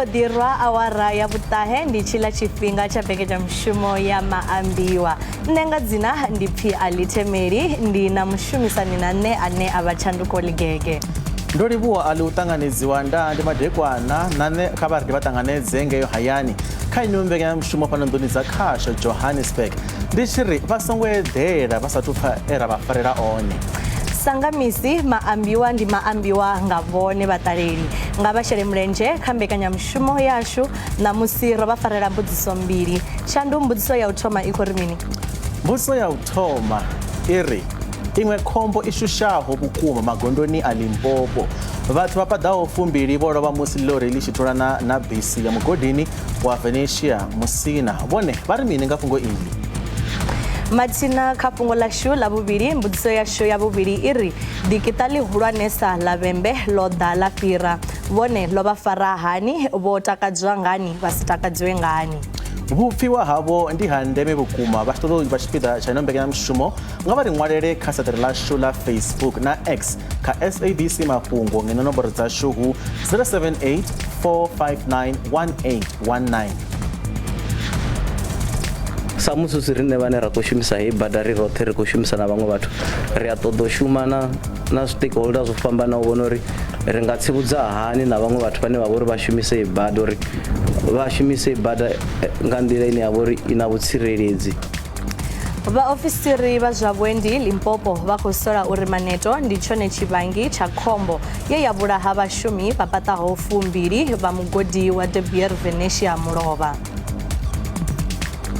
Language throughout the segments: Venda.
mbo ḓi rwa awara ya vhuṱahe ndi tshiḽa tshifhinga tsha mbekanyamushumo ya maambiwa. Nṋe nga dzina ndi pfi Ali Themeli, ndi na mushumisani na nṋe ane a vha Tshanduko Ligege. Ndo livhuwa Ali u ṱanganedziwa nda ndi madekwana na nṋe kha vha ri ndi vha ṱanganedze ngeyo hayani kha ino mbekanyamushumo fhano nḓuni dza khasho Johannesburg ndi tshi ri vha songo eḓela vha sathu pfa e ra vha farela one. Sa nga misi maambiwa ndi maambiwa nga vhone vhaṱaleli nga vha shele mulenzhe kha mbekanyamushumo yashu. Ṋamusi ro vha farela mbudziso mbili. Tshandu, mbudziso ya u thoma i khou ri mini? Mbudziso ya u thoma i ri iṅwe khombo i shushaho vhukuma magondoni a Limpopo. Vhathu vha paḓaho 20 vho lovha musi ḽori ḽi tshi thulana na bisi ya mugodini wa Venetia Musina. Vhone vha ri mini nga fhungo iḽi? Mathina kha fhungo ḽashu ḽa vhuvhili, mbudziso yashu ya vhuvhili i ri ḓikiṱa ḽihulwanesa ḽa Vhembe ḽo ḓa ḽa fhira. Vhone ḽo vha fara hani? Vho takadzwa ngani? Vha si takadziwe ngani? Vhupfiwa havho ndi ha ndeme vhukuma. Vha tshi ṱoḓa u vha tshipiḓa tsha ino mbekanyamushumo nga vha ri ṅwalele kha saṱari ḽashu ḽa Facebook na X kha SABC Mafhungo ngeno nomboro dzashu hu 078 459 1819. Sa musi hu si riṋe vhane ra khou shumisa heyi bada ri roṱhe, ri khou shumisa na vhaṅwe vhathu, ri a ṱoḓa u shuma na stakeholder zwo fhambanaho u vhona uri ri nga tsivhudza hani na vhaṅwe vhathu vhane vha vha uri vha shumise heyi bada uri vha shumise heyi bada nga nḓila ine ya vha uri i na vhutsireledzi. Vhaofisiri vha zwa vhuendi Limpopo vha khou sola uri maneto ndi tshone tshivhangi tsha khombo ye ya vhulaha vhashumi vha paṱaho 20 vha mugodi wa De Beer Venetia mulovha.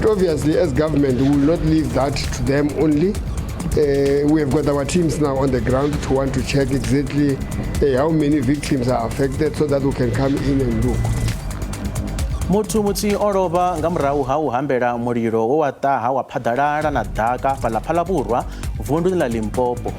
Obviously, as government, we will not leave that to them only. We have got our teams now on the ground to want to check exactly how many victims are affected so that we can come in and look. Muthu muthihi o lovha nga murahu ha u hambela mulilo we wa ṱaha wa phaḓalala na ḓaka fhaḽa Phalavhurwa vunduni ḽa Limpopo.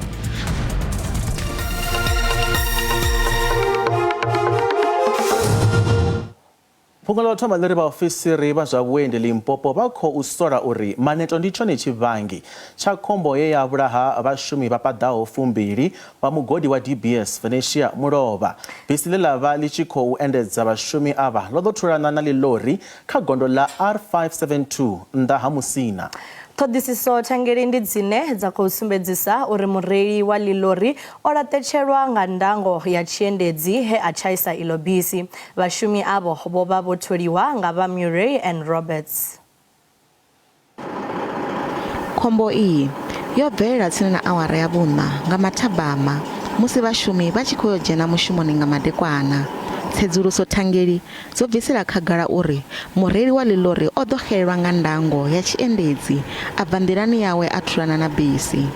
Fhungo ḽa u thoma ḽi ri vhaofisiri vha zwa vhuendi Limpopo vha khou sola uri maneto ndi tshone tshivhangi tsha khombo ye ya vhulaha vhashumi vha paḓaho 20 vha mugodi wa De Beers Venetia mulovha. Bisi ḽe ḽa vha ḽi tshi khou endedza vhashumi avha ḽo ḓo thulana na ḽiḽori kha gondo ḽa R572 nnḓa ha Musina. Ṱhoḓisiso thangeli ndi dzine dza khou sumbedzisa uri mureili wa ḽiḽori o laṱetshelwa nga ndango ya tshiendedzi he a tshaisa iḽo bisi. Vhashumi avho vho vha vho tholiwa nga vha Murray and Roberts. Khombo iyi yo bvelela tsini na awara ya vhuṋa nga mathabama musi vhashumi vha tshi khou yo dzhena mushumoni nga madekwana. Tsedzuluso thangeli dzo bvisela khagala uri mureili wa ḽiḽori o ḓo xelelwa nga ndango ya tshiendedzi a bva nḓilani yawe a thulana na bisi.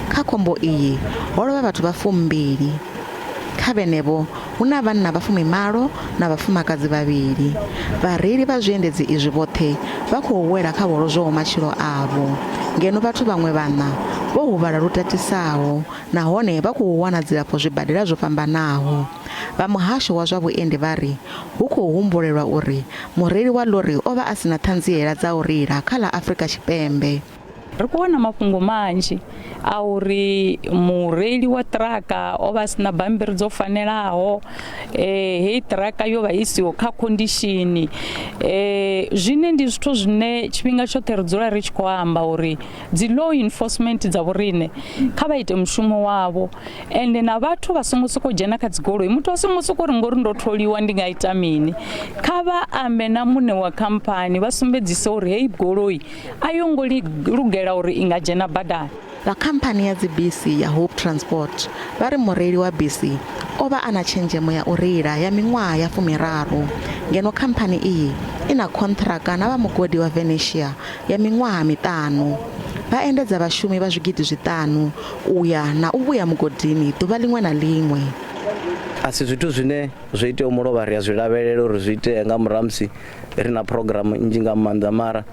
Kha khombo iyi ho lovha vhathu vha 20. Kha vhenevho hu na vhanna vha 18 na vhafumakadzi vhavhili. Vhareili vha zwiendedzi izwi vhoṱhe vha khou wela kha vho lozwaho matshilo avho, ngeno vhathu vhaṅwe vhaṋa vho huvhala lu tatisaho nahone vha khou wana dzilafho zwibadela zwo fhambanaho. Vha muhasho wa zwa vhuendi vha ri hu khou humbulelwa uri mureili wa ḽori o vha a si na ṱhanziela dza u reila kha ḽa Afrika Tshipembe. Ri khou wana mafhungo manzhi a uri mureili wa ṱiraka o vha a si na bammbiri dzo fanelaho, heyi ṱiraka yo vha i siho kha khondishini. Zwine ndi zwithu zwine tshifhinga tshoṱhe ri dzula ri tshi khou amba uri dzi law enforcement dza vhoriṋe kha vha ite mushumo wavho, ende na vhathu vha songo sokou dzhena kha dzigoloi. Muthu a songo sokou ri ngori ndo tholiwa ndi nga ita mini, kha vha ambe na muṋe wa khamphani vha sumbedzise uri heyi goloi a yo ngo lugela uri i nga dzhena badani. Vha khamphani ya dzibisi ya Hope Transport vha ri mureili wa bisi o vha a na tshenzhemo ya u reila ya miṅwaha ya 30, ngeno khamphani iyi i na khonṱhiraka na vha mugodi wa Venetia ya miṅwaha miṱanu. Vha endedza vhashumi vha zwigidi zwiṱanu u ya na u vhuya mugodini ḓuvha ḽiṅwe na ḽiṅwe. A si zwithu zwine zwo iteaho mulovha ri a zwi lavhelela uri zwi itee nga murahu ha musi ri na phurogiramu nnzhi nga maanḓa, mara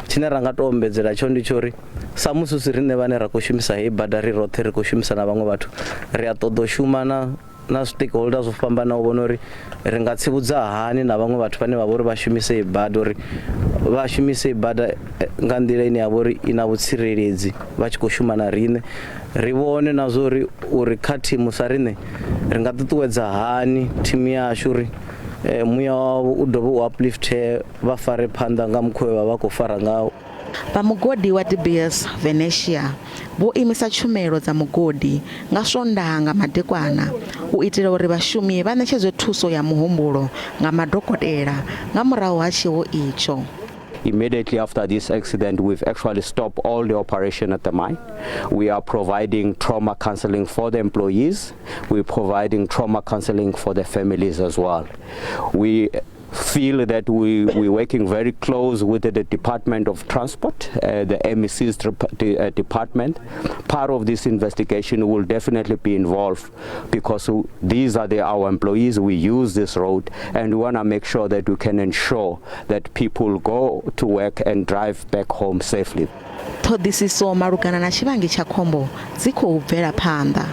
tshine ra nga tou ombedzela tshone ndi tsha uri sa musi hu si riṋe vhane ra khou shumisa heyi bada ri roṱhe, ri khou shumisa na vhaṅwe vhathu, ri a ṱoḓa u shuma na stakeholder zwo fhambanaho u vhona uri ri nga tsivhudza hani na vhaṅwe vhathu vhane vha vha uri vha shumise heyi bada uri vha shumise heyi bada nga nḓila ine ya vha uri i na vhutsireledzi vha tshi khou shuma na riṋe. Ri vhone na zwa uri uri kha thimu sa riṋe ri nga ṱuṱuwedza hani thimu yashu uri Muya wavho u dovhe u uplifte, vha fare phanḓa nga mukhuwe vha vha khou fara ngawo. Vha mugodi wa De Beers Venetia vho imisa tshumelo dza mugodi nga Swondaha nga madekwana u itela uri vhashumi vha ṋetshedzwe thuso ya muhumbulo nga madokotela nga murahu ha tshiwo itsho. Immediately after this accident, we've actually stopped all the operation at the mine. We are providing trauma counseling for the employees. We're providing trauma counseling for the families as well. We feel that we're working very close with the Department of Transport, the MEC's department. Part of this investigation will definitely be involved because these are our employees. We use this road and we want to make sure that we can ensure that people go to work and drive back home safely. Ṱhoḓisiso malugana na tshivhangi tsha khombo dzi khou bvela phanḓa.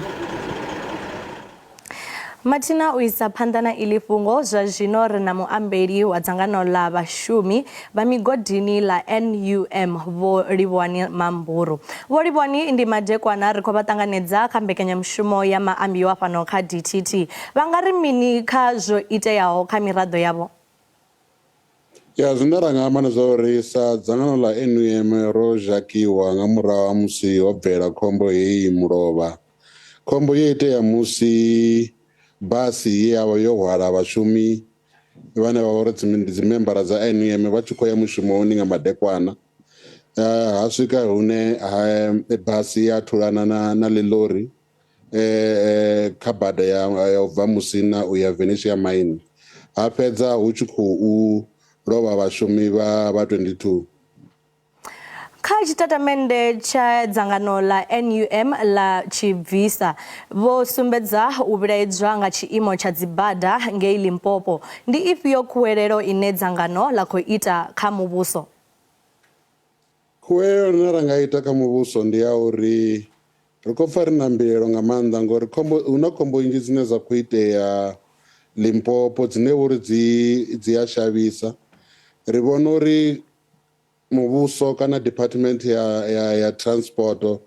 Mathina, u isa phanḓa na iḽi fhungo, zwa zwino ri na muambeli wa dzangano ḽa vhashumi vha migodini ḽa NUM, Vho Livhuwani Mamburu. Vho Livhuwani, ndi madekwana, ri khou vha ṱanganedza kha mbekanyamushumo ya maambiwa fhano kha DTT. Vha nga ri mini kha zwo iteaho kha miraḓo yavho? Ya, zwine ra nga amba ndi zwa uri sa dzangano ḽa NUM ro zhakiwa nga murahu ha musi ho bvela khombo heyi mulovha. Khombo yo itea musi basi ye yavha yo hwala vhashumi vhane vha vha uri ndi dzimembara dza NUM vha tshi khou ya mushumoni nga madekwana, ha swika hune basi ya thulana na ḽiḽori kha bada ya u bva Musina u ya Venetia Mine, ha fhedza hu tshi khou lovha vhashumi vha 22. Kha tshitatamennde tsha dzangano ḽa NUM ḽa tshibvisa, vho sumbedza u vhilaedzwa nga tshiimo tsha dzibada ngei Limpopo. Ndi ifhio khuwelelo ine dzangano ḽa khou ita kha muvhuso? Khuwelelo ine ra nga ita kha muvhuso ndi ya uri ri khou pfa ri na mbilaelo nga maanḓa ngori khombo, hu na khombo nnzhi dzine dza khou itea Limpopo dzine uri dzi a shavhisa. Ri vhona uri muvhuso kana department ya transport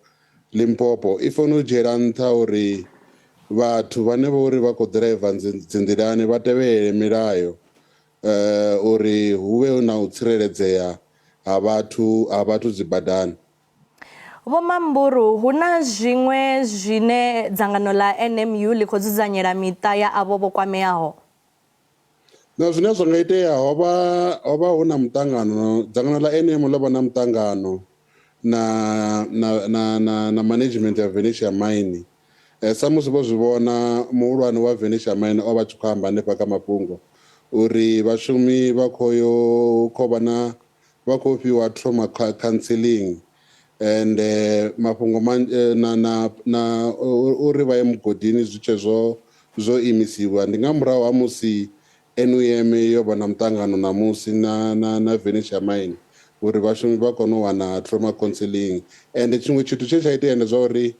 Limpopo i fanela u dzhiela nṱha uri vhathu vhane vho uri vha khou ḓiraiva dzinḓilani vha tevhelele milayo, uri hu vhe na u tsireledzea ha vhathu dzibadani. Vho Mamburu, hu na zwiṅwe zwine dzangano ḽa NMU ḽi khou dzudzanyela miṱa ya avho vho kwameaho? Na zwine zwa nga itea, ho vha hu na muṱangano, dzangano ḽa NUM ḽo vha na muṱangano na management ya Venetia Mine. Sa musi vho zwi vhona, muhulwane wa Venetia Mine o vha tshi khou amba hanefha kha mafhungo uri vhashumi vha khou yo khou vha na vha khou fhiwa trauma counseling and mafhungo na uri vha ye mugodini zwi tshe zwo imisiwa. Ndi nga murahu ha musi NUM yo vha na muṱangano ṋamusi na Venetia Mine uri vhashumi vha kone u wana trauma counseling. And tshiṅwe tshithu tshe tsha itea ndi zwa uri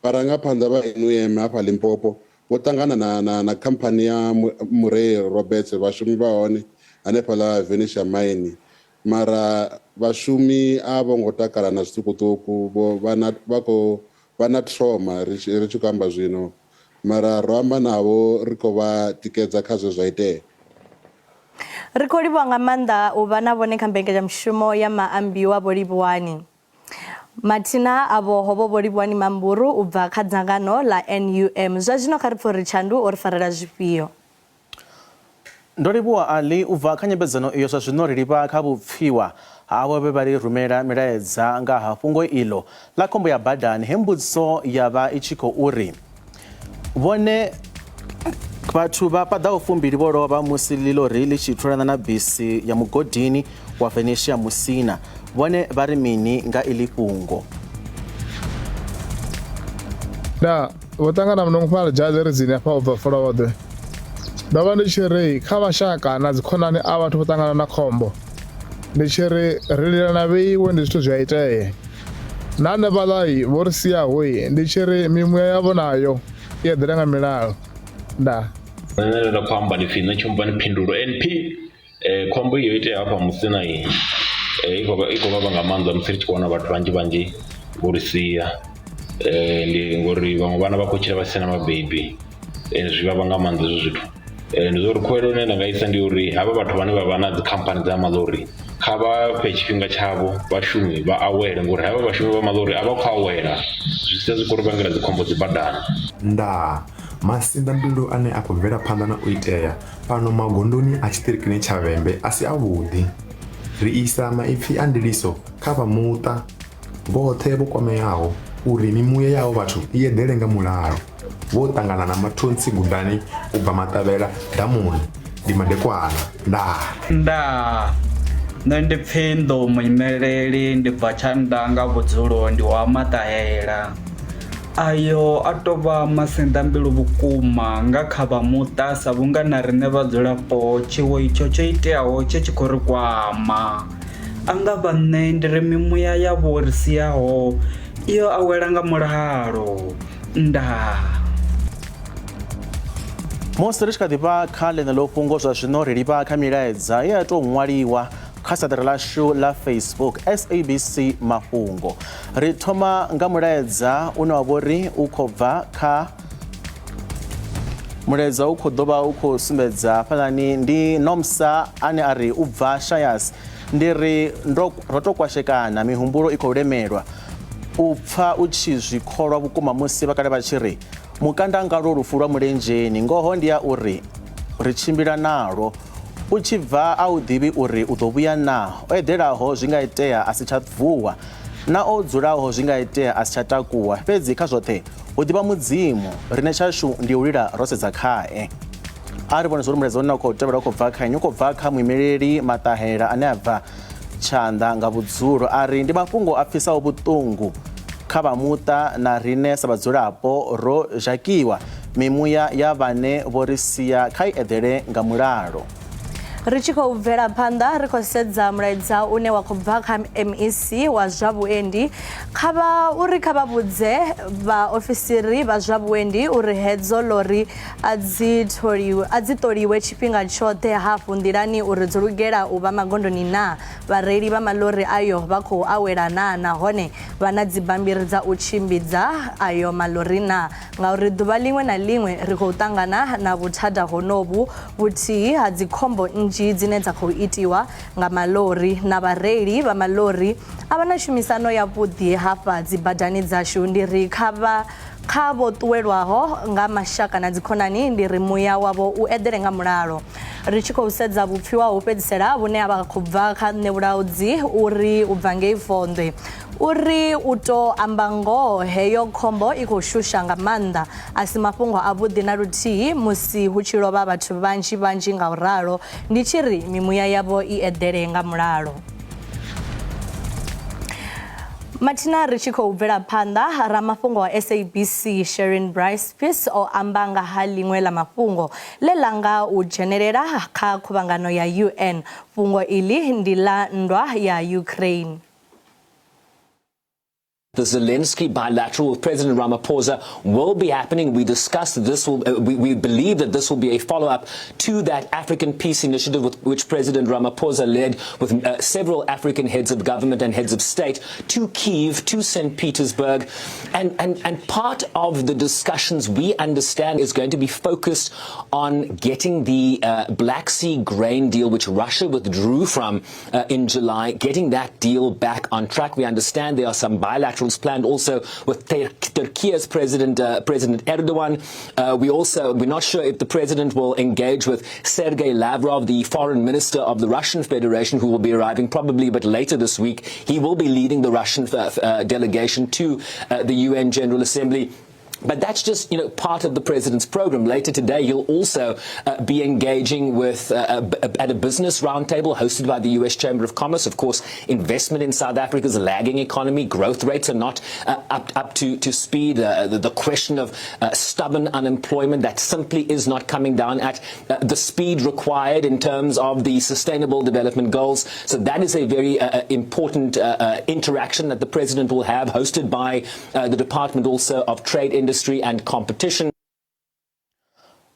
vharangaphanḓa vha NUM hafha Limpopo vho ṱangana na khamphani ya Murray Roberts, vhashumi vha hone hanefhaḽa Venetia Mine, mara vhashumi a vho ngo takala na zwiṱukuṱuku, vho vha na trauma ri tshi khou amba zwino, mara ro amba navho, ri khou vha tikedza kha zwe zwa itea. Ri khou livhuwa nga maanḓa u vha na vhone kha mbekanyamushumo ya maambiwa, Vho Livhuwani. Mathina, avho hovho Vho Livhuwani Mamburu u bva kha dzangano ḽa NUM. Zwa zwino kha ri pfe uri Tshandu o ri farela zwifhio. Ndo livhuwa, Ali. U bva kha nyambedzano iyo, zwa zwino ri livha kha vhupfiwa havho vhe vha ri rumela milaedza nga ha fhungo iḽo ḽa khombo ya badani, he mbudziso ya vha i tshi khou uri vhone vhathu vha paḓaho 20 vho lovha musi ḽiḽori ḽi tshi thulana na bisi ya mugodini wa Venetia Musina, vhone vha ri mini nga iḽi fhungo? Nda vho ṱangana mnong fhala dzhadze ri dzini afha u bva Folovhodwe. Ndo vha ndi tshi ri kha vhashaka na dzikhonani a vhathu vho ṱangana na khombo, ndi tshi ri ri lila na vheiwe, ndi zwithu zwi a itee. Na hanefhaḽa vho ri siaho, ndi tshi ri mimuya yavho nayo i eḓela nga milalo. Nda Nṋe nda khou amba ndi pfhi nṋe Tshumbani Phindulo NP. Khombo iyo itea hafha Musina i khou vhavha nga maanḓa musi ri tshi khou wana vhathu vhanzhi vhanzhi vho ri sia, ndi ngori vhaṅwe vhana vha khou tshila vha sina vhabebi, zwi vhavha nga maanḓa hezwo zwithu. Ndi zwa uri khuwelelo ine nda nga isa ndi uri havha vhathu vhane vha vha na dzikhamphani dza maḽori kha vha fhe tshifhinga tshavho vhashumi vha awele, ngori havha vhashumi vha maḽori a vha khou awela, zwi sia zwi khou ri vhangela dzikhombo dzi badani. Ndaa. Masinḓambilu ane a khou bvela phanḓa na u itea fhano magondoni a tshiṱirikini tsha Vhembe a si avhuḓi. Ri isa maipfi a ndiliso kha vha muṱa vhoṱhe vho kwameaho uri mimuya ya havho vhathu i eḓele nga mulalo. Vho ṱangana na Mathontsi Gudani u bva Maṱavhela damuni. Ndi madekwana. Ndaa. Ndaa. Nṋe ndi pfi Nḓou Muimeleli ndi bva Tshanḓa nga vhudzulo ndi wa Maṱahela. Ayo a tou vha masinḓambilu vhukuma nga kha vha muṱa sa vhunga na riṋe vhadzulapo tshiwo itsho tsho iteaho tshi tshi khou ri kwama. A nga vha nṋe ndi ri mimuya ya vho ri siaho iyo awela nga mulalo. Ndaa. Musi ri tshi kha ḓi vha kha ḽeneḽo fhungo zwa zwino ri livha kha milaedza ye ya tou ṅwaliwa kha saṱari ḽashu ḽa Facebook SABC Mafhungo. Ri thoma nga mulaedza une wa vhori u khou bva kha mulaedza u khou ḓo vha u khou sumbedza hafhaḽani ndi Nomsa ane a ri u bva Shayas ndi ri ndo ro to kwashekana mihumbulo i khou lemelwa u pfa u tshi zwi kholwa vhukuma musi vhakale vha tshi ri mukanda ngalwo lufu lwa mulenzheni ngoho ndi ya uri ri tshimbila nalwo u tshi bva a u ḓivhi uri u ḓo vhuya na o eḓelaho zwi nga itea a si tsha vuwa na o dzulaho zwi nga itea a si tsha takuwa fhedzi kha zwoṱhe hu ḓivha mudzimu rine tshashu ndi u lila ro sedza khae. A ri vhone zwa uri mulaedza une wa khou tevhela u khou bva kha nnyi u khou bva kha muimeleli Maṱahela ane a bva Tshanḓa nga vhudzulo a ri ndi mafhungo a pfisaho vhuṱungu kha vha muṱa na rine sa vhadzulapo ro zhakiwa mimuya ya vhane vho ri sia kha i eḓele nga mulalo. Ri tshi khou bvela phanḓa ri khou sedza mulaedza une wa khou bva kha MEC wa zwa vhuendi kha vha uri kha vha vhudze vhaofisiri vha zwa vhuendi uri hedzo ḽori a dzi tholiwe a dzi ṱoliwe tshifhinga tshoṱhe hafhu nḓilani uri dzo lugela u vha magondoni naa, vhareili vha maḽori ayo vha khou awela naa nahone vha na dzibammbiri dza u tshimbidza ayo maḽori naa ngauri ḓuvha ḽiṅwe na ḽiṅwe ri khou ṱangana na vhuthada honovhu vhuthihi ha dzikhombo nnzhi dzine dza khou itiwa nga maḽori na vhareili vha maḽori a vha na tshumisano yavhuḓi hafha dzibadani dzashu ndi ri kha vha Kha vho ṱuwelwaho nga mashaka na dzikhonani ndi ri muya wavho u eḓele nga mulalo. Ri tshi khou sedza vhupfiwa ha u fhedzisela vhune ha vha khou bva kha nṋe Vhulaudzi uri u bva ngei Vondwe uri u to amba ngoho heyo khombo i khou shusha nga maanḓa a si mafhungo avhuḓi na luthihi musi hu tshi lovha vhathu vhanzhi vhanzhi nga u ralo ndi tshi ri mimuya yavho i eḓele nga mulalo. Mathina ri tshi khou bvela phanḓa, ramafhungo wa SABC Sharon Bryce-Pease o amba nga ha ḽiṅwe ḽa mafhungo ḽe ḽa nga u dzhenelela kha khuvhangano ya UN. Fhungo iḽi ndi ḽa nndwa ya Ukraine. The Zelensky bilateral with President Ramaphosa will be happening. We discussed this. We believe that this will be a follow-up to that African Peace Initiative, with which President Ramaphosa led with several African heads of government and heads of state to Kiev, to St. Petersburg. And part of the discussions we understand is going to be focused on getting the Black Sea grain deal, which Russia withdrew from in July, getting that deal back on track. We understand there are some bilaterals planned also with Turkey's President Erdogan. We're not sure if the president will engage with Sergei Lavrov, the foreign minister of the Russian Federation, who will be arriving probably a bit later this week. He will be leading the Russian delegation to the UN General Assembly. But that's just, part of the president's program. Later today, he'll also be engaging with at a business roundtable hosted by the U.S. Chamber of Commerce. Of course, investment in South Africa's lagging economy, growth rates are not up to speed. The question of stubborn unemployment that simply is not coming down at the speed required in terms of the Sustainable Development Goals. So that is a very important interaction that the president will have, hosted by the Department also of Trade, Industry and Competition.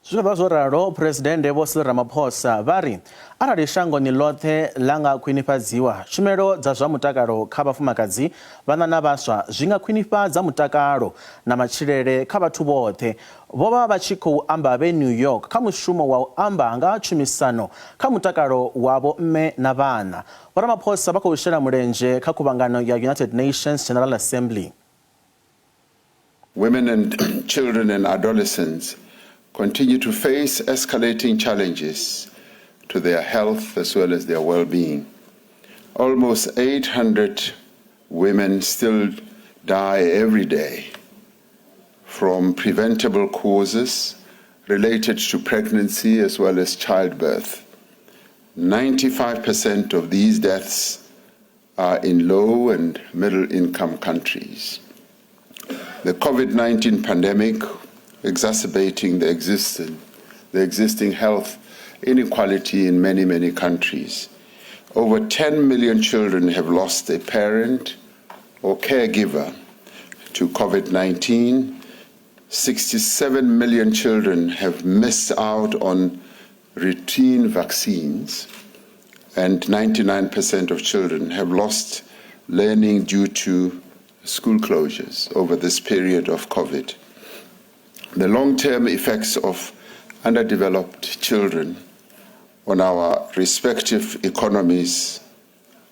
Zwi kha ḓi vha zwo ralo, Phresidennde Vho Cyril Ramaphosa vha ri arali shangoni ḽoṱhe ḽa nga khwinifhadziwa, tshumelo dza zwa mutakalo kha vhafumakadzi, vhana na vhaswa zwi nga khwinifhadza mutakalo na matshilele kha vhathu vhoṱhe. Vho vha vha tshi khou amba vhe New York kha mushumo wa u amba nga ha tshumisano kha mutakalo wa vho mme na vhana. Vho Ramaphosa vha khou shela mulenzhe kha khuvhangano ya United Nations General Assembly. Women and children and adolescents continue to face escalating challenges to their health as well as their well-being. Almost 800 women still die every day from preventable causes related to pregnancy as well as childbirth. 95% of these deaths are in low and middle income countries. The COVID 19 pandemic exacerbating the existing, the existing health inequality in many, many countries. Over 10 million children have lost a parent or caregiver to COVID 19. 67 million children have missed out on routine vaccines, and 99% of children have lost learning due to school closures over this period of COVID. The long term effects of underdeveloped children on our respective economies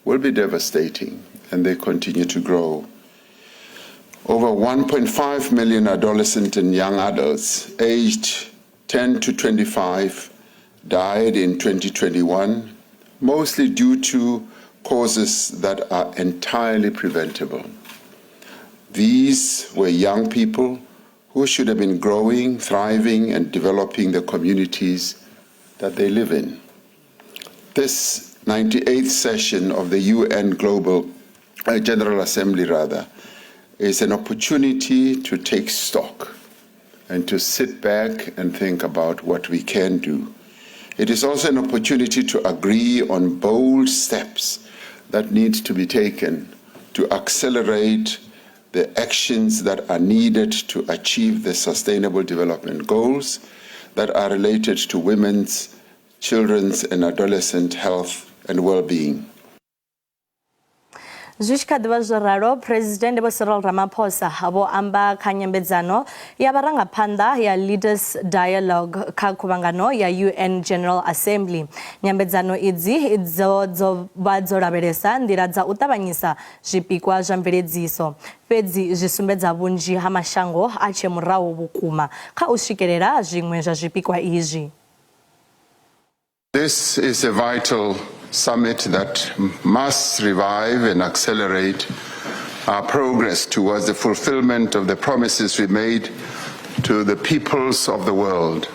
will be devastating, and they continue to grow. Over 1.5 million adolescent and young adults aged 10 to 25 died in 2021, mostly due to causes that are entirely preventable. These were young people who should have been growing, thriving, and developing the communities that they live in. This 98th session of the UN Global General Assembly, rather, is an opportunity to take stock and to sit back and think about what we can do. It is also an opportunity to agree on bold steps that need to be taken to accelerate the actions that are needed to achieve the Sustainable Development Goals that are related to women's, children's, and adolescent health and well being. Zwi tshi kha ḓi vha zwo ralo, Phresidennde Vho Cyril Ramaphosa vho amba kha nyambedzano ya vharangaphanḓa ya Leaders Dialogue kha khuvhangano ya UN General Assembly. Nyambedzano idzi dzo dzo vha dzo lavhelesa nḓila dza u ṱavhanyisa zwipikwa zwa mveledziso, fhedzi zwi sumbedza vhunzhi ha mashango a tshe murahu vhukuma kha u swikelela zwiṅwe zwa zwipikwa izwi. This is a vital summit that must revive and accelerate our progress towards the fulfillment of the promises we made to the peoples of the world.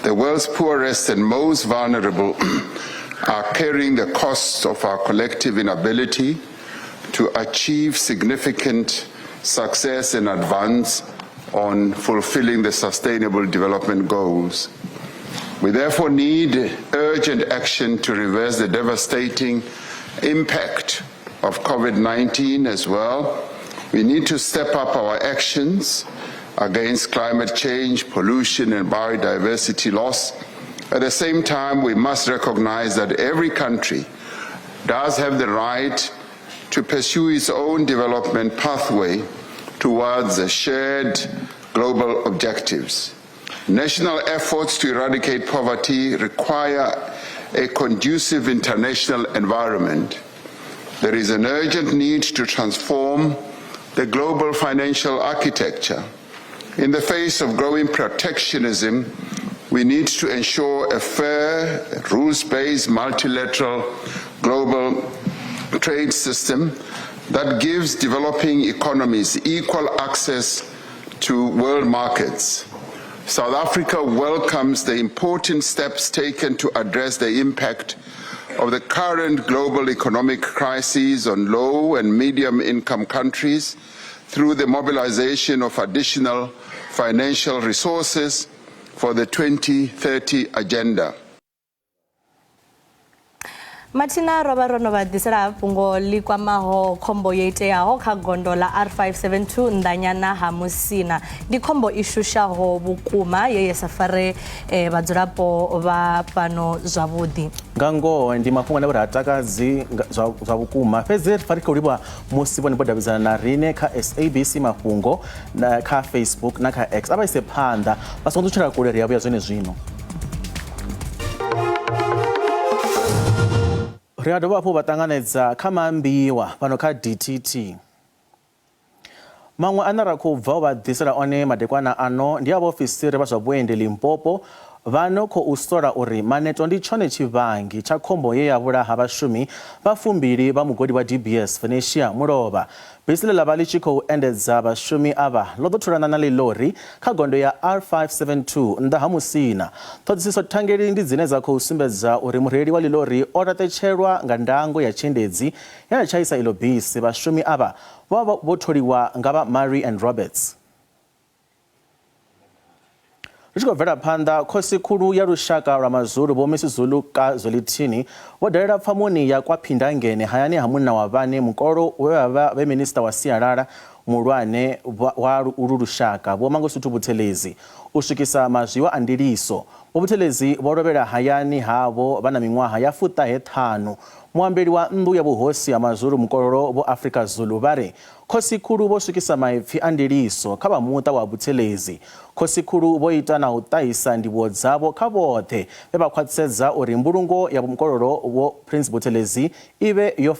The world's poorest and most vulnerable are carrying the costs of our collective inability to achieve significant success and advance on fulfilling the Sustainable Development Goals. We therefore need urgent action to reverse the devastating impact of COVID 19 as well. We need to step up our actions against climate change, pollution, and biodiversity loss. At the same time, we must recognize that every country does have the right to pursue its own development pathway towards the shared global objectives. National efforts to eradicate poverty require a conducive international environment. There is an urgent need to transform the global financial architecture. In the face of growing protectionism, we need to ensure a fair, rules based, multilateral global trade system that gives developing economies equal access to world markets. South Africa welcomes the important steps taken to address the impact of the current global economic crisis on low and medium income countries through the mobilization of additional financial resources for the 2030 Agenda. Mathina ro vha ro no vha ḓisela fhungo ḽi kwamaho khombo yo iteaho kha gondo ḽa R572 nnḓanyana ha Musina. Ndi khombo i shushaho vhukuma ye ya sa fare vhadzulapo vha fhano zwavhuḓi. Nga ngoho ndi mafhungo ane vha ri ha takadzi zwa vhukuma, fhedzi ri khou livhuwa musi vhone vho davhidzana na riṋe kha SABC Mafhungo na kha Facebook na kha X. A vha ise phanḓa, vha songo ṱutshela kule, ri a vhuya zwenezwino. Ri a dovha hafhu vha ṱanganedza kha maambiwa fhano kha DTT. Maṅwe ane ra khou bva u vha ḓisela one madekwana ano ndi a vhaofisiri vha zwa vhuendi Limpopo vha no khou sola uri maneto ndi tshone tshivhangi tsha khombo ye ya vhulaha vhashumi vha 20 vha mugodi wa DBS Venetia mulovha. Bisi ḽe ḽa vha ḽi tshi khou endedza vhashumi avha ḽo ḓo thulana na ḽiḽori kha gondo ya R572 nnḓa ha Musina. Ṱhoḓisiso thangeli ndi dzine dza khou sumbedza uri mureili wa ḽiḽori o laṱetshelwa nga ndango ya tshiendedzi ye ya tshaisa iḽo bisi. Vhashumi avha vho vha vho tholiwa nga vha Murray and Roberts. Ri tshi khou bvela phanḓa, khosi khulu ya lushaka lwa Mazulu Vho Misuzulu ka Zwelithini vho dalela pfamoni ya kwa Phindangene hayani ha munna wa vhane mukolo we vha vha vhe minista wa sialala muhulwane wa ulu lushaka Vho Mangosuthu Buthelezi u swikisa mazwiwa a ndiliso. Vho Buthelezi vho lovhela hayani havho vha na miṅwaha ya 95. Muambeli wa nnḓu ya vhuhosi ha Mazulu mukololo Vho Afrika Zulu vha ri khosi khulu vho swikisa maipfi a ndiliso kha vha muṱa wa Buthelezi. Khosi khulu vho ita na u ṱahisa ndivhuwo dzavho kha vhoṱhe vhe vha khwaṱhisedza uri mbulungo ya mukololo Vho Prince Buthelezi i vhe yo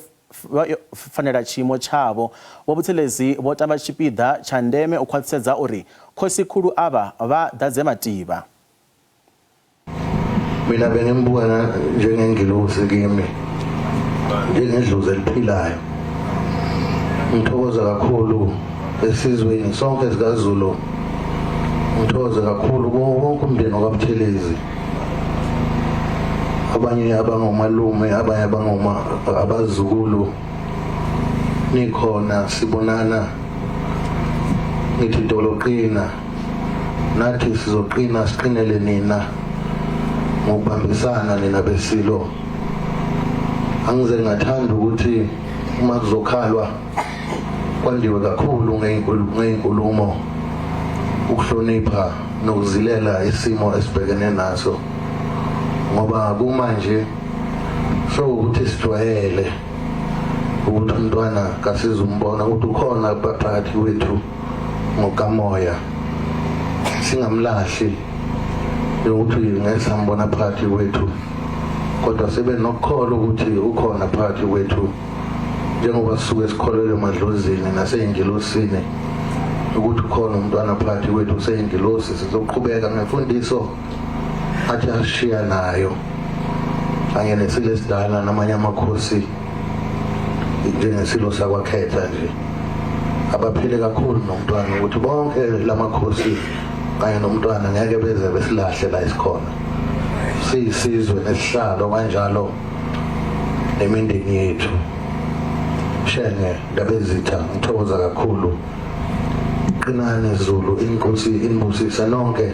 fanela tshiimo tshavho. Vho Buthelezi vho tamba tshipiḓa tsha ndeme u khwaṱhisedza uri khosi khulu avha vha ḓadze mativha. Mina bengimbuka njengengilosi kimi, njengedlozi eliphilayo. Ngithokoza kakhulu esizweni sonke sikaZulu, ngithokoze kakhulu kuwo wonke umndeni wakwaButhelezi, abanye abangomalume, abanye abangoma abazukulu, nikhona sibonana, ngithi doloqina, nathi sizoqina siqinele nina ngokubambisana nina besilo. Angize ngathanda ukuthi uma kuzokhalwa kwandiwe kakhulu ngey'nkulumo, ukuhlonipha nokuzilela isimo esibhekene naso, ngoba kumanje sowukuthi sijwayele ukuthi umntwana kasizumbona ukuthi ukhona phakathi kwethu ngokamoya, singamlahli ukuthi ngeke sambona phakathi kwethu, kodwa sibe nokukholwa ukuthi ukhona phakathi kwethu, njengoba sisuke sikholelwe emadlozini nasey'ngilosini ukuthi ukhona umntwana phakathi kwethu useyingilosi. Sizoqhubeka ngemfundiso athi asishiya nayo kanye nesilo esidala namanye amakhosi njengesilo sakwakhetha nje abaphile kakhulu nomntwana, ukuthi bonke lamakhosi kanye nomntwana ngeke beze besilahle la esikhona siyisizwe nesihlalo kanjalo nemindeni yethu. Shenge Ndabezitha, ngithokoza kakhulu. Qinani Zulu, inkosi inibusise nonke.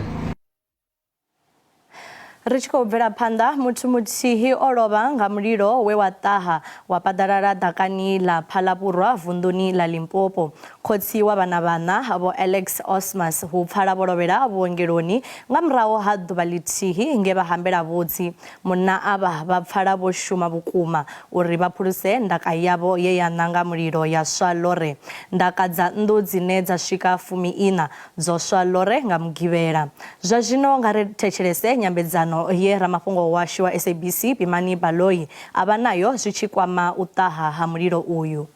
Ri tshi khou bvela phanḓa, muthu muthihi o lovha nga mulilo we wa ṱaha wa paḓalala ḓakani ḽa Phalavhurwa vunḓuni ḽa Limpopo. Khotsi wa vhana vhaṋa Vho Alex Osmas hu pfala vho lovhela vhuongeloni nga murahu ha ḓuvha ḽithihi nge vha hambela vhutsi. Munna avha vha pfala vho shuma vhukuma uri vha phuluse ndaka yavho ye ya ṋanga mulilo ya swa lore. Ndaka dza nnḓu dzine dza swika 14 dzo swa lore nga Mugivhela. Zwa zwino nga ri thetshelese nyambedzano ye ramafhungo washu wa SABC Pimani Baloyi a vha nayo zwi tshi kwama u ṱaha ha mulilo uyu.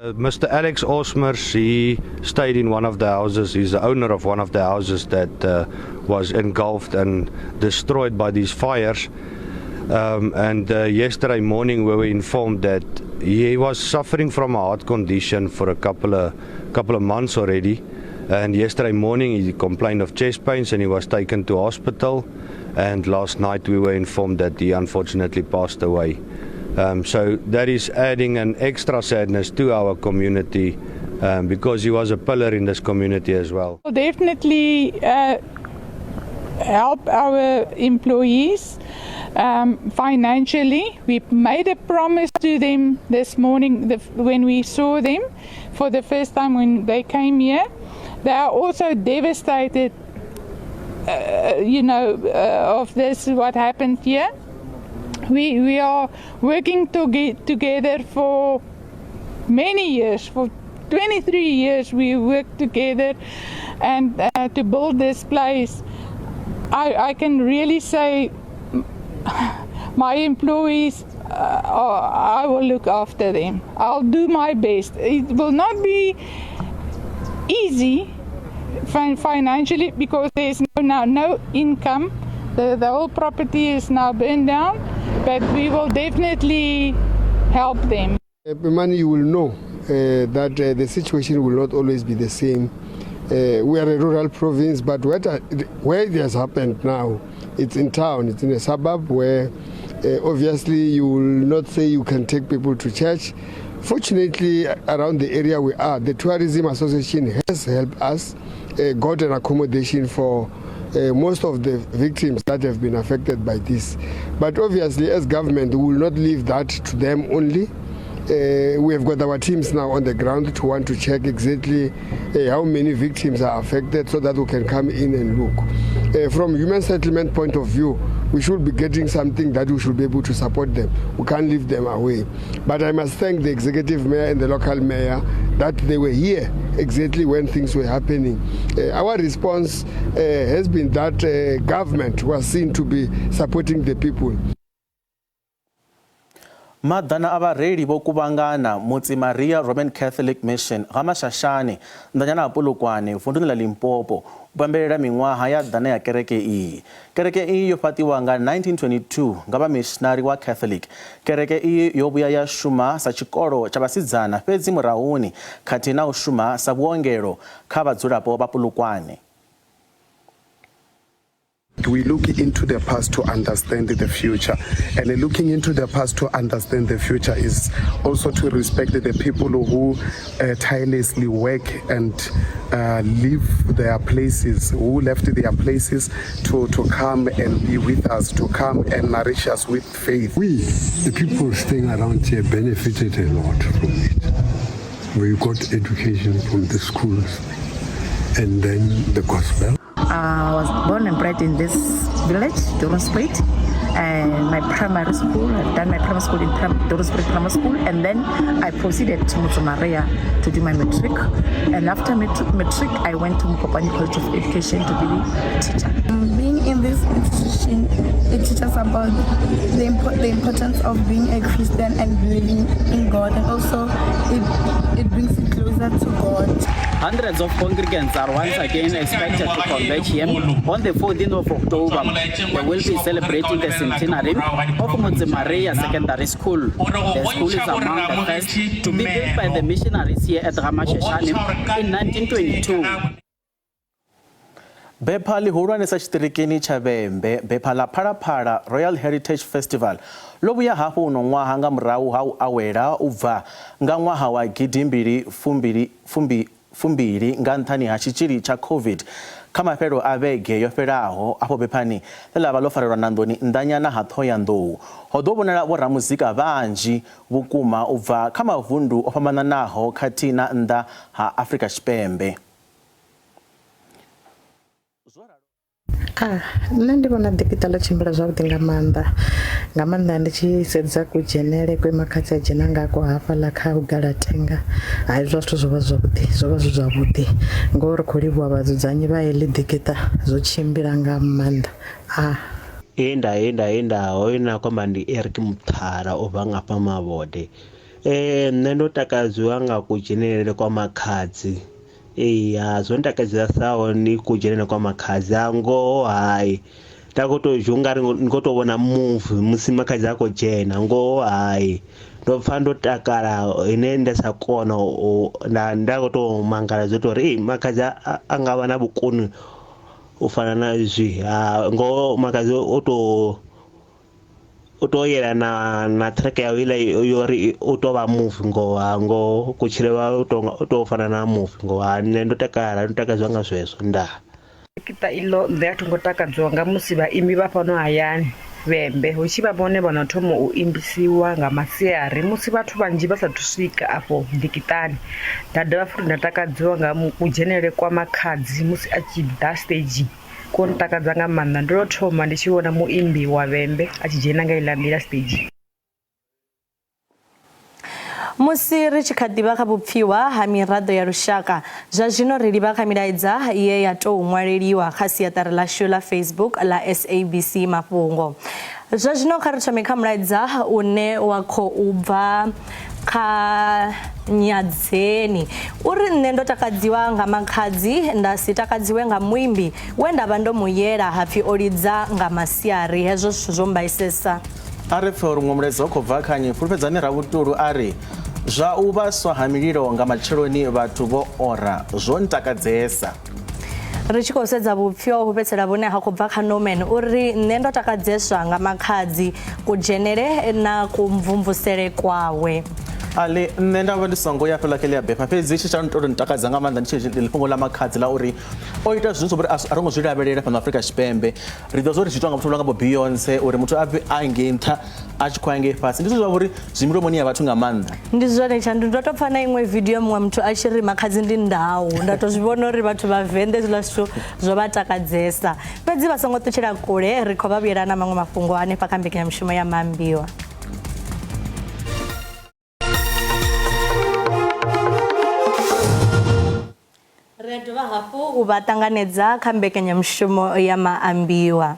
Mr. Alex Osmers, he stayed in one of the houses. He's the owner of one of the houses that was engulfed and destroyed by these fires. And yesterday morning we were informed that he was suffering from a heart condition for a couple of months already. And yesterday morning he complained of chest pains and he was taken to hospital. And last night we were informed that he unfortunately passed away. So that is adding an extra sadness to our community, because he was a pillar in this community as well. We'll definitely help our employees. Financially, we made a promise to them this morning when we saw them for the first time when they came here. They are also devastated, of this, what happened here. We are working to get together for many years. For 23 years we worked together and to build this place. I can really say my employees, I will look after them. I'll do my best. It will not be easy financially because there's no income. The whole property is now burned down, but we will definitely help them. Money, you will know that the situation will not always be the same. We are a rural province, but where it has happened now, it's in town, it's in a suburb where obviously you will not say you can take people to church. Fortunately, around the area we are, the Tourism Association has helped us, got an accommodation for most of the victims that have been affected by this. But obviously, as government, we will not leave that to them only. We have got our teams now on the ground to want to check exactly how many victims are affected so that we can come in and look. From human settlement point of view, we should be getting something that we should be able to support them. We can't leave them away. But I must thank the executive mayor and the local mayor that they were here exactly when things were happening. Our response has been that government was seen to be supporting the people. Maḓana a vhareili vho kuvhangana Mutsi Maria Roman Catholic Mission ga Mashashane nḓanyana ha Polokwane vunduni ḽa Limpopo u pembelela miṅwaha ya ḓana ya kereke iyi. Kereke iyi yo fhaṱiwa nga 1922 nga vha missionary wa Catholic. Kereke iyi yo vhuya ya shuma sa tshikolo tsha vhasidzana fhedzi murahuni khathihi na u shuma sa vhuongelo kha vhadzulapo vha Polokwane. We look into the past to understand the future, and looking into the past to understand the future is also to respect the people who tirelessly work and leave their places, who left their places to come and be with us, to come and nourish us with faith. We, the people staying around here, benefited a lot from it. We got education from the schools and then the gospel. I was born and bred in this village, Doornspruit, and my primary school, I've done my primary school in Doornspruit Primary School, and then I proceeded to Mutsi Maria to do my matric. And after matric, I went to Mokopane College of Education to be a teacher. Being in this institution, it teaches us about the importance of being a Christian and believing in God, and also it brings you closer to God. Hundreds of congregants are once again expected to converge here on the 14th of October. They will be celebrating the centenary of Mutsi Maria Secondary School. The school is among the first to be built by the missionaries here at Ramashashane in 1922. Bepha ḽihulwanesa tshiṱirikini tsha Vhembe, bepha ḽa Phalaphala Royal Heritage Festival ḽo vhuya hafhu uno ṅwaha nga murahu ha u awela u bva nga ṅwaha wa gidimbili fumbili nga nṱhani ha tshitzhili tsha COVID kha mafhelo a vhege yo fhelaho. Afho bephani ḽe ḽa vha ḽo farelwa Nandoni nnḓanyana ha Ṱhohoyanḓou ho ḓo vhonala vhoramuzika vhanzhi vhukuma u bva kha mavundu o fhambananaho khathihi na nnḓa ha Afrika Tshipembe. Nṋe ndi vhona ḓikiṱa ḽo tshimbila zwavhuḓi nga maanḓa, nga maanḓa ndi tshi sedza kudzhenele kwe makhadzi a dzhena ngako hafhaḽa kha vhugalatenga. Hai, zwa zwithu zwo vha zwavhuḓi, zwo vha zwi zwavhuḓi ngori khou livhuwa vhadzudzanyi vha heḽi ḓikiṱa, zwo tshimbila nga maanḓa. Enda hoyu na khomba ndi Eric Muthara o bva ngafha Mavhode. Nṋe ndo takadziwa nga kudzhenelele kwa makhadzi. Eya, zwo ntakadza saho ni kudzhenele kwa makhadzi a ngoho hai. Nda khou tou zwi ungari ndi khou tou vhona movie musi makhadzi a khou dzhena, ngoho hai. Ndo pfha ndo takala ine nda sa kona u nda khou tou mangala zwo tou uri makhadzi a nga vha na vhukoni u fana na izwi. Ngoho makhadzi o tou yela na track yawe iḽa yo ri u tou vha movie ngoho, ngoho kutshilele kwawe u tou fana na movie ngoho. Nṋe ndo takala, ndo takadzwa nga zwezwo ndaa. Ḓikiṱa iḽo nṋe a thi ngo takadziwa nga musi vhaimbi vha fhano hayani Vhembe hu tshi vha vhone vha no thoma u imbisiwa nga masiari musi vhathu vhanzhi vha sathu swika afho ḓikiṱani. Nda dovha futhi nda takadziwa nga kudzhenele kwa Makhadzi musi a tshi ḓa staging kwo ntakadza nga maanḓa, ndo lwo thoma ndi tshi vhona muimbi wa Vhembe a tshi dzhena nga iḽa nḓila staging. Musi ri tshi kha ḓi vha kha vhupfiwa ha miraḓo ya lushaka, zwa zwino ri livha kha milaedza ye ya tou ṅwaleliwa kha siaṱari ḽashu ḽa Facebook ḽa SABC Mafhungo. Zwa zwino kha ri thome kha mulaedza une wa khou bva kha Nyadzeni. U ri nṋe ndo takadziwa nga makhadzi nda si takadziwe nga muimbi we nda vha ndo mu yela hapfi o lidza nga masiari. Hezwo zwithu zwo mbaisesa. A ri pfe uri muṅwe mulaedza u khou bva kha nnyi. Fulufhedzani Ravhutulu a ri, Zwa u vhaswa ha mililo nga matsheloni vhathu vho ora zwo ntakadzesa. Ri tshi khou sedza vhupfiwa ho fhedzisela vhune ha khou bva kha Norman u ri nṋe ndo takadzeswa nga makhadzi kudzhenele na kumvumvusele kwawe. Ali nṋe nda vha ndi songo ya fhela khe ḽi a bepha fhedzi tshi tsha tou ntakadza nga maanḓa ndi tshi fhungo ḽa makhadzi ḽa uri o ita zwithu zwa uri a ro ngo zwi lavhelela fhano Afrika Tshipembe ri ḓivha zwa uri zwi itwa nga muthu nga vho Beyonce uri muthu a bve a ngei nṱha a tshi khou ya ngei fhasi ndi zwithu zwa uri zwi milomoni ya vhathu nga maanḓa ndi zwone tshandu ndo to pfa na iṅwe video muṅwe muthu a tshi ri makhadzi ndi ndau nda to zwi vhona uri vhathu vha venḓa hezwiḽa zwithu zwo vha takadzesa fhedzi vha songo ṱutshela kule ri khou vha vhuyela na maṅwe mafhungo hanefha kha mbekanyamushumo ya maambiwa Ri a dovha hafhu u vha ṱanganedza kha mbekanyamushumo ya Maambiwa.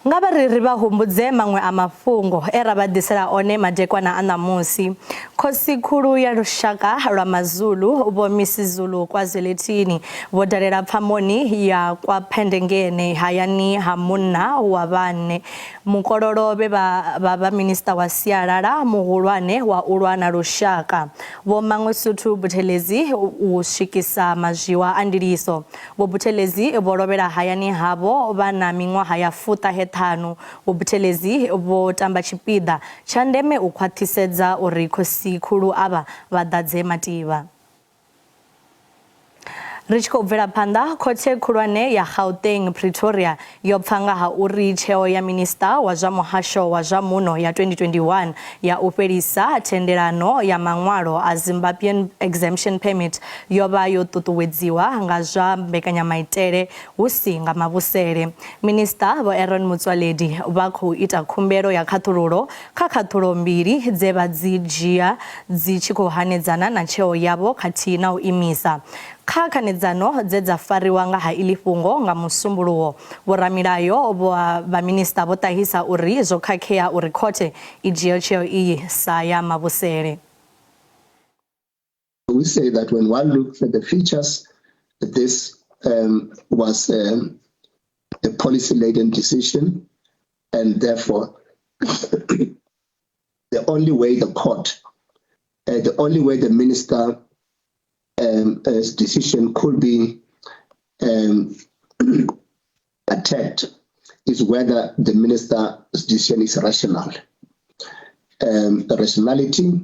Nga vha ri ri vha humbudze maṅwe a mafhungo e ra vha ḓisela one madekwana a ṋamusi. Khosi khulu ya lushaka lwa Mazulu Vho Misizulu KwaZwelithini vho dalela pfamoni ya kwa Phendengene hayani ha munna wa vhaṋe Mukololo vhe vha vha vha minisiṱa wa sialala muhulwane wa u lwa na lushaka, Vho Mangosuthu Buthelezi u swikisa mazwiwa a ndiliso. Vho Buthelezi vho lovhela hayani havho vha na miṅwaha ya fuṱahe-ṱhanu. Vho Buthelezi vho tamba tshipiḓa tsha ndeme u khwaṱhisedza uri khosikhulu avha vha ḓadze mativha. Ri tshi khou bvela phanḓa, Khothe Khulwane ya Gauteng, Pretoria, yo pfa nga ha uri tsheo ya Minisiṱa wa zwa Muhasho wa zwa Muno ya 2021 ya u fhelisa thendelano ya maṅwalo a Zimbabwean Exemption Permit yo vha yo ṱuṱuwedziwa nga zwa mbekanyamaitele hu si nga mavhusele. Minisiṱa Vho Aaron Motsoaledi vha khou ita khumbelo ya khaṱhululo Kha khaṱhulo mbili dze vha dzi dzhia dzi tshi khou hanedzana na tsheo yavho khathihi na u imisa kha khanedzano dze dza fariwa nga ha iḽi fhungo nga Musumbuluwo, vhoramilayo vha vhaminisiṱa vho ṱahisa uri zwo khakhea uri khothe i dzhie tsheo iyi sa ya mavhusele. We say that when one looks at the features, this um, was um, a policy-laden decision, and therefore the only way the court, uh, the only way the minister's um, decision could be um, attacked is whether the minister's decision is rational. Um, rationality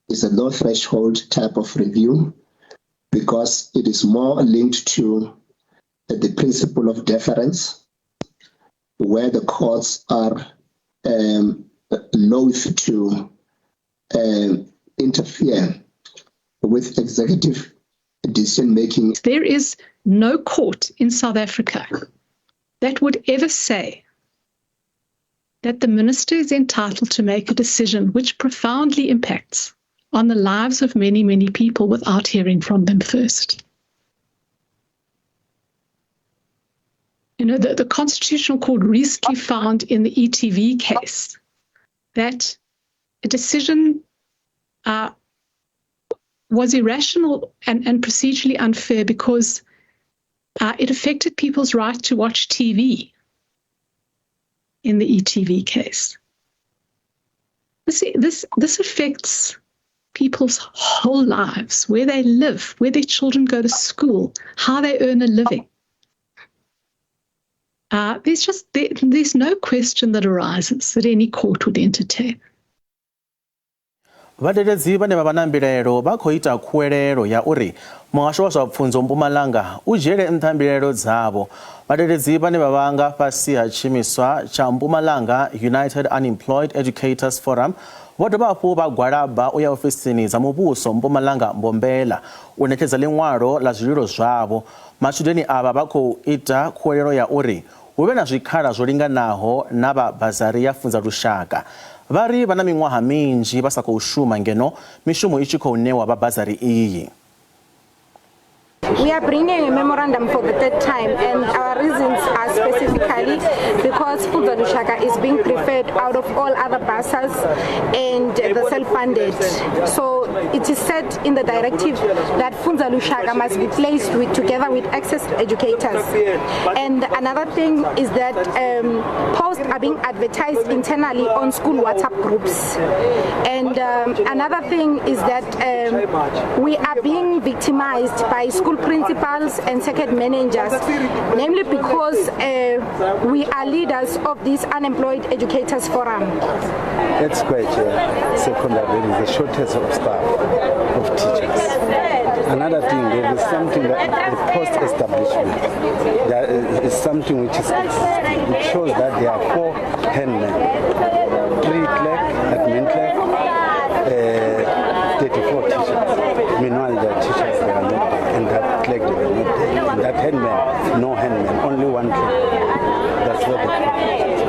is a low threshold type of review because it is more linked to the principle of deference, where the courts are loath to interfere with executive decision making. There is no court in South Africa that would ever say that the minister is entitled to make a decision which profoundly impacts on the lives of many, many people without hearing from them first. You know, the, the Constitutional Court recently found in the ETV case that a decision was irrational and, and procedurally unfair because it affected people's right to watch TV in the ETV case. This, this, this affects people's whole lives, where they live, where their children go to school, how they earn a living. Uh, there's just there, there's no question that arises that any court would entertain. Vhadededzi vhane vha vha na mbilaelo vha khou ita khuwelelo ya uri Muhasho wa zwa Pfunzo Mpumalanga u dzhiele nṱha mbilaelo dzavho. Vhadededzi vhane vha vha nga fhasi ha tshiimiswa tsha Mpumalanga United Unemployed Educators Forum vho dovha hafhu vha gwalaba u ya ofisini dza muvhuso Mpumalanga Mbombela u ṋetshedza ḽiṅwalo ḽa zwililo zwavho. Matshudeni avha vha khou ita khuwelelo ya uri hu vhe na zwikhala zwo linganaho na vha bazari ya Funza Lushaka. Vha ri vha na miṅwaha minzhi vha sa khou shuma ngeno mishumo i tshi khou ṋewa vha bazari iyi. We are bringing a memorandum for the third time, and our reasons are specifically because Funza Lushaka is being preferred out of all other bursars and the self-funded. So it is said in the directive that Funza Lushaka must be placed with, together with access educators. And another thing is that posts are being advertised internally on school WhatsApp groups. And another thing is that we are being victimized by school principals and second managers, namely because we are leaders of this Unemployed Educators Forum. At Square Secondary, there is a shortage of staff, of teachers. Another thing, there is something that the post-establishment, there is something which is existing. It shows that there are 4 handmen, 3 clerk, admin clerk, 34 teachers. Meanwhile, the teachers, they are not there, and that clerk, they are not there. And that handman, no handman, only 1 clerk. That's what the problem is.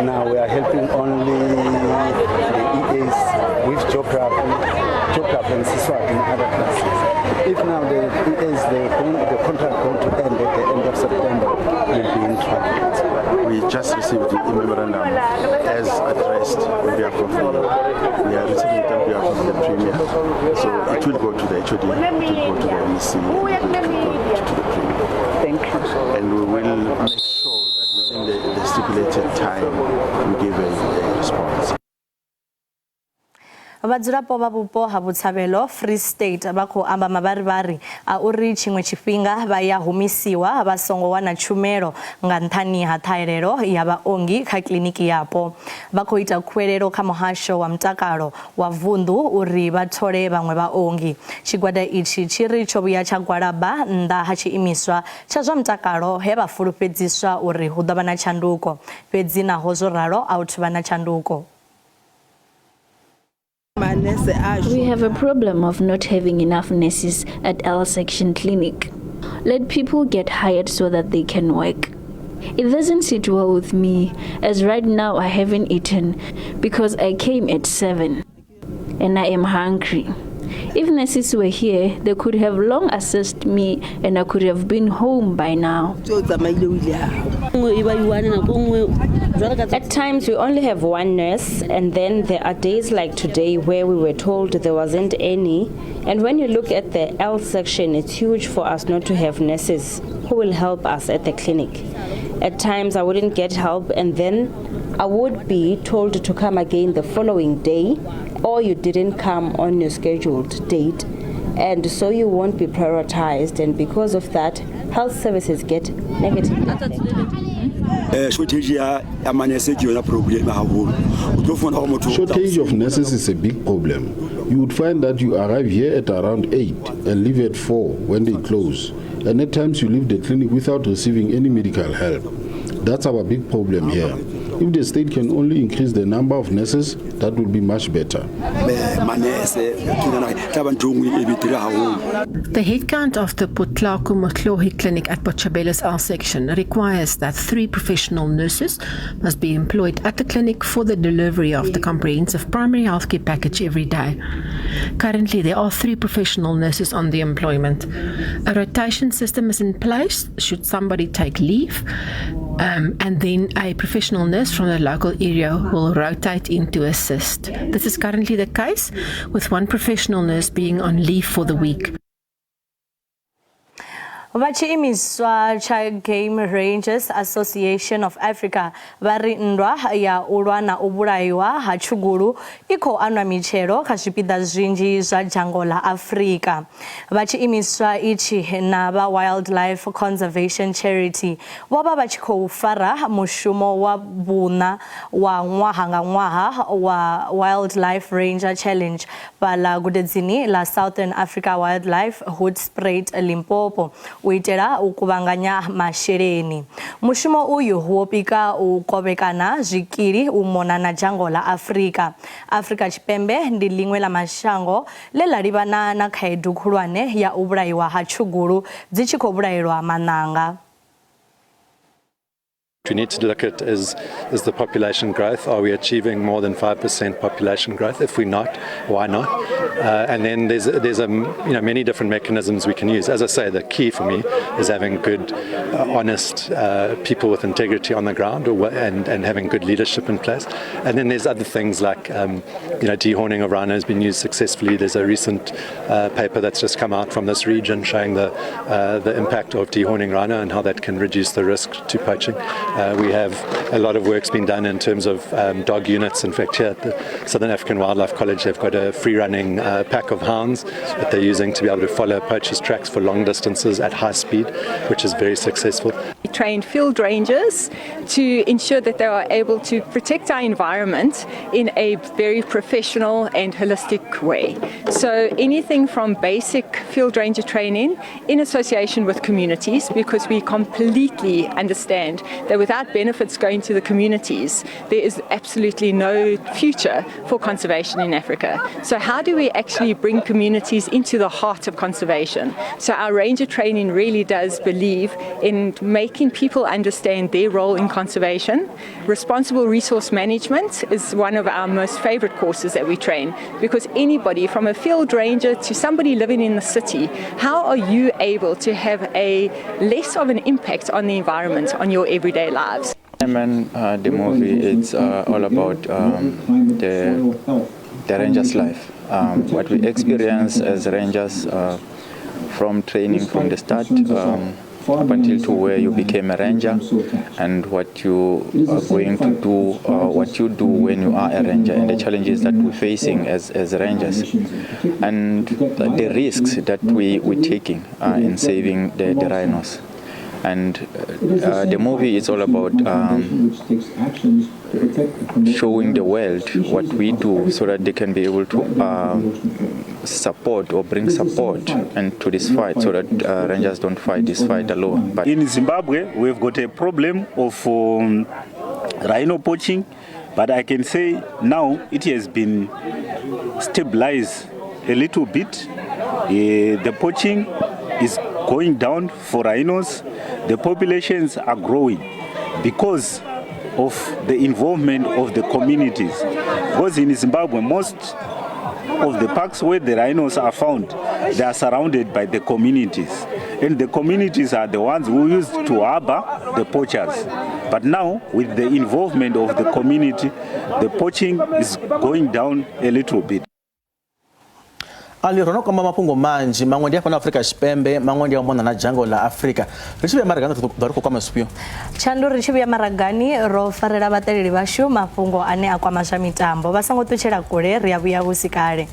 Now we are helping only the EAs with geography and Siswati in other classes. If now the EAs, the contract going to end at the end of September, will be in trouble. We just received the memorandum as addressed on behalf of the, we are receiving it on behalf of the Premier. So it will go to the HOD, it will go to the MEC, it will go to the Premier. Thank you. And we will make sure that within the stipulated time we give a response. Vhadzulapo vha vhupo ha Vhutshavhelo Free State vha khou amba mavharivhari a uri tshiṅwe tshifhinga vha ya humisiwa vha songo wana tshumelo nga nṱhani ha ṱhahelelo ya vhaongi kha kiḽiniki yapo. Vha khou ita khuwelelo kha muhasho wa mutakalo wa vunḓu uri vha thole vhaṅwe vhaongi. Tshigwada itshi tshi ri tsho vhuya tsha gwalaba nnḓa ha tshiimiswa tsha zwa mutakalo he vha fulufhedziswa uri hu ḓo vha na tshanduko. Fhedzi naho zwo ralo a hu thu vha na tshanduko. We have a problem of not having enough nurses at L section clinic. Let people get hired so that they can work. It doesn't sit well with me, as right now I haven't eaten because I came at 7 and I am hungry. If nurses were here, they could have long assessed me and I could have been home by now. At times we only have 1 nurse, and then there are days like today where we were told there wasn't any. And when you look at the L section, it's huge for us not to have nurses who will help us at the clinic. At times I wouldn't get help, and then I would be told to come again the following day, or you didn't come on your scheduled date, and so you won't be prioritized, and because of that, health services get negatively affected. Shortage of nurses is a big problem. You would find that you arrive here at around 8 and leave at 4 when they close, and at times you leave the clinic without receiving any medical help. That's our big problem here. If the state can only increase the number of nurses, that would be much better. The headcount of the Potlako Motlohi Clinic at Botshabelo's L section requires that 3 professional nurses must be employed at the clinic for the delivery of the comprehensive primary healthcare package every day. Currently, there are 3 professional nurses on the employment. A rotation system is in place should somebody take leave, and then a professional nurse from the local area will rotate in to assist. This is currently the case, with 1 professional nurse being on leave for the week. Vha tshiimiswa tsha Game Rangers Association of Africa vha ri nndwa ya u lwa na u vhulaiwa ha tshugulu i khou anwa mitshelo kha zwipiḓa zwinzhi zwa dzhango ḽa Afrika. Vha tshiimiswa itshi na vha Wildlife Conservation Charity vho vha vha tshi khou fara mushumo wa vhuṋa wa ṅwaha nga ṅwaha wa Wildlife Ranger Challenge fhaḽa gudedzini ḽa Southern Africa Wildlife Hoedspruit Limpopo u itela u kuvhanganya masheleni. Mushumo uyu wo pika u kovhekana zwikili u mona na dzhango ḽa Afrika. Afrika Tshipembe ndi ḽiṅwe ḽa mashango ḽe ḽa livhana na khaedu khulwane ya u vhulaiwa ha tshugulu dzi tshi khou vhulaelwa maṋanga. We need to look at is the population growth. Are we achieving more than 5% population growth? If we're not, why not? And then there's many different mechanisms we can use. As I say, the key for me is having good, honest people with integrity on the ground, and having good leadership in place. And then there's other things like dehorning of rhino has been used successfully. There's a recent paper that's just come out from this region showing the impact of dehorning rhino and how that can reduce the risk to poaching. We have a lot of work's been done in terms of dog units. In fact, here at the Southern African Wildlife College, they've got a free-running pack of hounds that they're using to be able to follow poachers' tracks for long distances at high speed, which is very successful. We train field rangers to ensure that they are able to protect our environment in a very professional and holistic way. So anything from basic field ranger training in association with communities, because we completely understand that without benefits going to the communities, there is absolutely no future for conservation in Africa. So how do we actually bring communities into the heart of conservation? So our ranger training really does believe in making people understand their role in conservation. Responsible resource management is one of our most favorite courses that we train, because anybody from a field ranger to somebody living in the city, how are you able to have a less of an impact on the environment, on your everyday lives? The movie, it's all about the ranger's life, what we experience as rangers from training from the start up until to where you became a ranger, and what you are going to do, what you do when you are a ranger, and the challenges that we're facing as rangers, and the risks that we're taking in saving the rhinos. And the movie is all about showing the world what we do so that they can be able to support or bring support and to this fight, so that rangers don't fight this fight alone. But in Zimbabwe, we've got a problem of rhino poaching, but I can say now it has been stabilized a little bit. The poaching is going down for rhinos. The populations are growing because of the involvement of the communities. Because in Zimbabwe, most of the parks where the rhinos are found, they are surrounded by the communities. And the communities are the ones who used to harbor the poachers. But now, with the involvement of the community, the poaching is going down a little bit. Ali ro no kwama mafhungo manzhi, maṅwe ndi a fhano Afrika Tshipembe, maṅwe ndi a mona na dzhango ḽa Afrika. Ri tshi vhuya maragani ri ḓo ri khou kwama zwifhio? Tshandu, ri tshi vhuya maragani ro farela vhaṱaleli vhashu mafhungo ane a kwama zwa mitambo. Vha songo ṱutshela kule, ri a vhuya husi kale.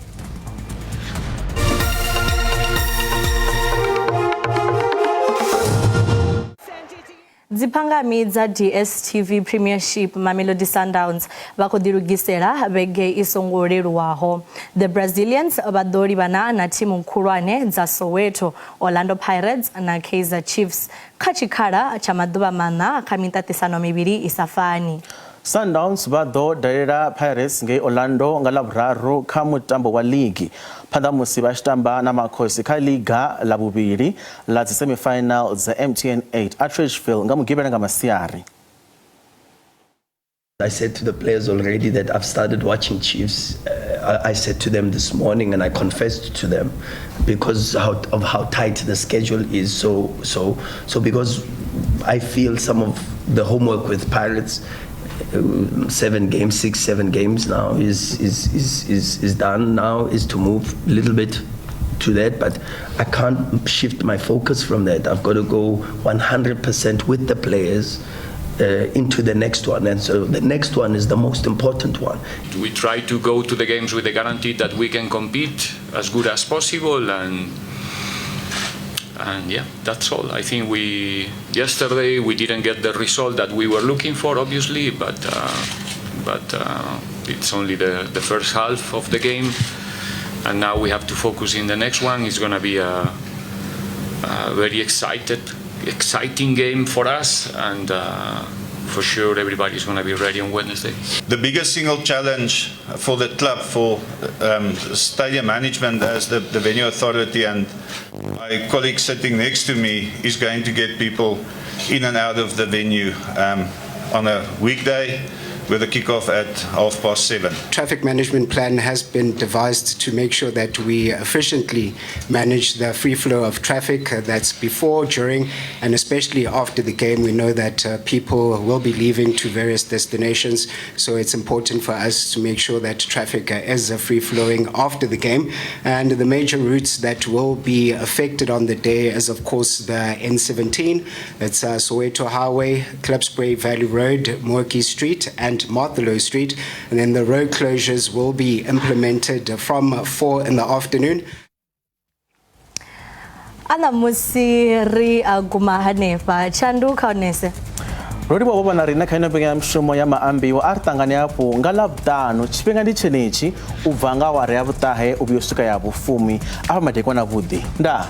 Dziphangami dza DStv Premiership Mamelodi Sundowns vha khou ḓilugisela vhege i songo leluwaho. The Brazilians vha ḓo livhana na thimu khulwane dza Soweto, Orlando Pirates na Kaizer Chiefs kha tshikhala tsha maḓuvha maṋa kha miṱaṱisano mivhili i sa fani. Sundowns vha ḓo dalela Pirates ngei Orlando nga Ḽavhuraru kha mutambo wa ligi, phanḓa musi vha tshi tamba na Makhosi kha liga ḽa vhuvhili ḽa dzi semi-final dza MTN 8 Atteridgeville nga Mugivhela nga masiari. I said to the players already that I've started watching Chiefs. I said to them this morning, and I confessed to them, because of how tight the schedule is. So because I feel some of the homework with Pirates, 7 games, 6, 7 games now is done. Now is to move a little bit to that, but I can't shift my focus from that. I've got to go 100% with the players into the next one. And so the next one is the most important one. We try to go to the games with the guarantee that we can compete as good as possible, and yeah, that's all. I think yesterday we didn't get the result that we were looking for, obviously, but it's only the first half of the game, and now we have to focus in the next one. It's going to be a very exciting game for us, and for sure everybody's going to be ready on Wednesday. The biggest single challenge for the club, for stadium management as the venue authority, and my colleague sitting next to me, is going to get people in and out of the venue on a weekday with a kickoff at 7:30. Traffic management plan has been devised to make sure that we efficiently manage the free flow of traffic. That's before, during, and especially after the game. We know that people will be leaving to various destinations, so it's important for us to make sure that traffic is free flowing after the game. And the major routes that will be affected on the day is, of course, the N17. It's Soweto Highway, Klipspruit Valley Road, Moerkie Street, and Martha Street, and then the road closures will be implemented from 4 in the afternoon. Ana musi ri guma hanefha tshandu kha onese. Ro livhuwa vho vhona riṋe kha ino mbekanyamushumo ya maambiwa a ri ṱangane hafhu nga Ḽavhuṱanu tshifhinga ndi tshenetshi u bva nga awara ya 9 u vhuya u swika ya 10 afha madekwana vhuḓi. Ndaa.